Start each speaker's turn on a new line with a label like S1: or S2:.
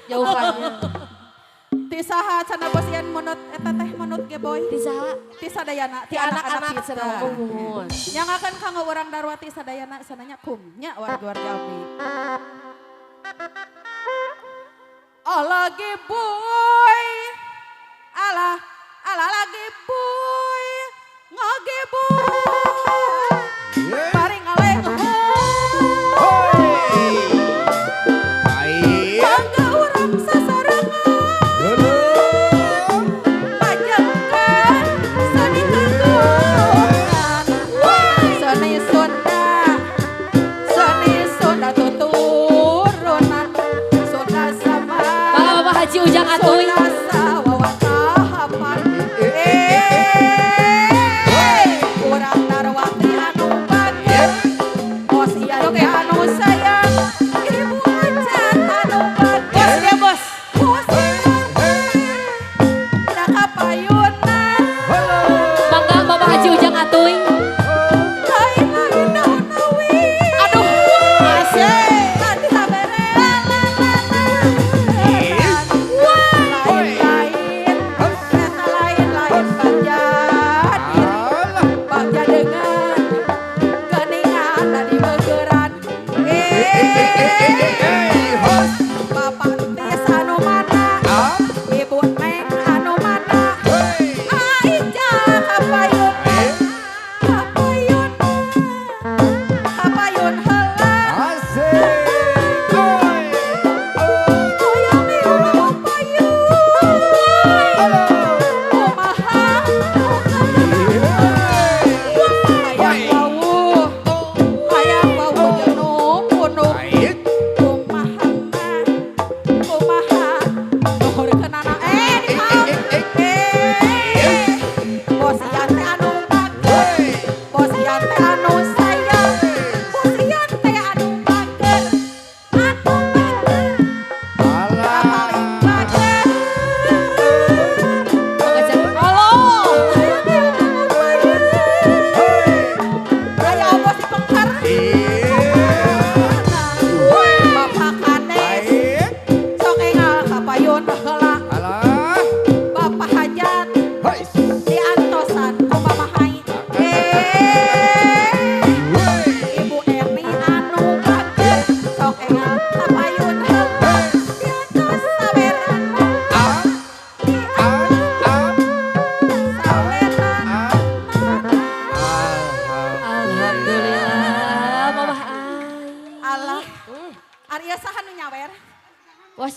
S1: Jauhannya.
S2: Ti saha cenah bos Ian monot eta teh monot ge boy.
S1: Ti saha?
S2: Ti sadayana, ti
S1: Ti
S2: anak-anak
S1: anak-anak
S2: kita.
S1: Muhun.
S2: Nyangakeun kanggo urang Darwati sadayana sananya kum nya warga-warga abdi. Alah geboy. Alah, alah lagi boy. Ngageboy. Bari ngaleng. Bangga urang sasarengan. Pajengkeun seni kagungan. Seni Sunda, seni Sunda tuturunan. Sunda sama.
S1: Bapak Haji Ujang Atuy.
S2: Sunda sawawatahapan. Urang Darwati anu bager. Bos Ian ge anu sayang. Ibu Ajan anu bager.
S1: Bos dia bos.
S2: Bos Ian kapayunan.
S1: Mangga Bapak Haji Ujang Atuy.
S2: Lain-lain daun-daun.
S1: Aduh, asik.
S2: Tadi habere. Lain-lain, eta lain-lain bagja diri. Bagja dengan geningan dari begeran. Bapak Tis anu mana, Ibu Neng anu mana, Aija kapayun, kapayun, kapayun heula. Hoyong ieu payun, kumaha hayang wawuh, hayang wawuh jeung nu punuk. Kumaha kumaha nuhurkeunana di bos Ian teh anu bager, bos Ian teh anu sayang, bos Ian teh anu bager, anu bager, paling bager.
S1: Mangga Cak. Allah.
S2: Aya bos di pengker. Bapak Kades sok engal kapayun heula. Bapak Hajat diantosan ku Mama Hai. Ibu Erni anu bager sok engal kapayun heula. Diantos saweran. Diantos saweran.
S1: Alhamdulillah Mama Ai.
S2: Allah. Ari saha nu nyawer?
S1: Bos